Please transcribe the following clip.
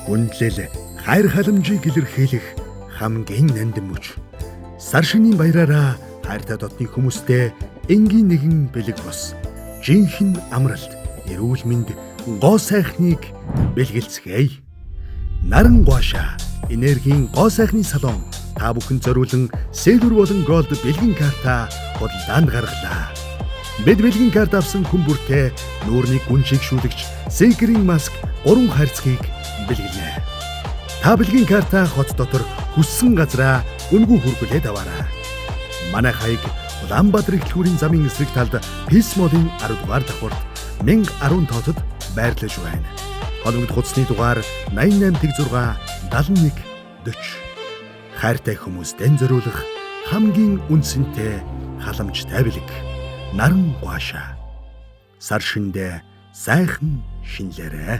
Хүндлэл хайр халамжийг илэрхийлэх хамгийн нандин мөч. Сар шинийн баяраараа хайртай дотны хүмүүстэй энгийн нэгэн бэлэг бос. Жинхэнэ амралт, эрүүл мэнд, гоо сайхныг бэлгэлцгээе. Наран гуаша энергийн гоо сайхны салон та бүхэн зориулан Silver болон Gold бэлгийн карта худалдаанд гаргалаа. Бид бэлгийн карт авсан хүн бүртээ нүүрний гүн шиг шүлэгч Silver-ийн маск 3 хайрцгийг бэлгэлнэ. Та бэлгийн карта хот дотор хүссэн газраа үнэгүй хүргүүлээд аваарай. Манай хаяг Улаанбаатар их дэлгүүрийн замын эсрэг талд Peace Mall-ын 10 дугаар давхарт 1010 тоотод байрлаж байна. Холбогдох утасны дугаар 88 6 71 40. Хайртай хүмүүстээ зориулах хамгийн үнцэнтэй халамжтай бэлэг. Наран гуаша. Сар шиндээ сайхан шинлээрэй.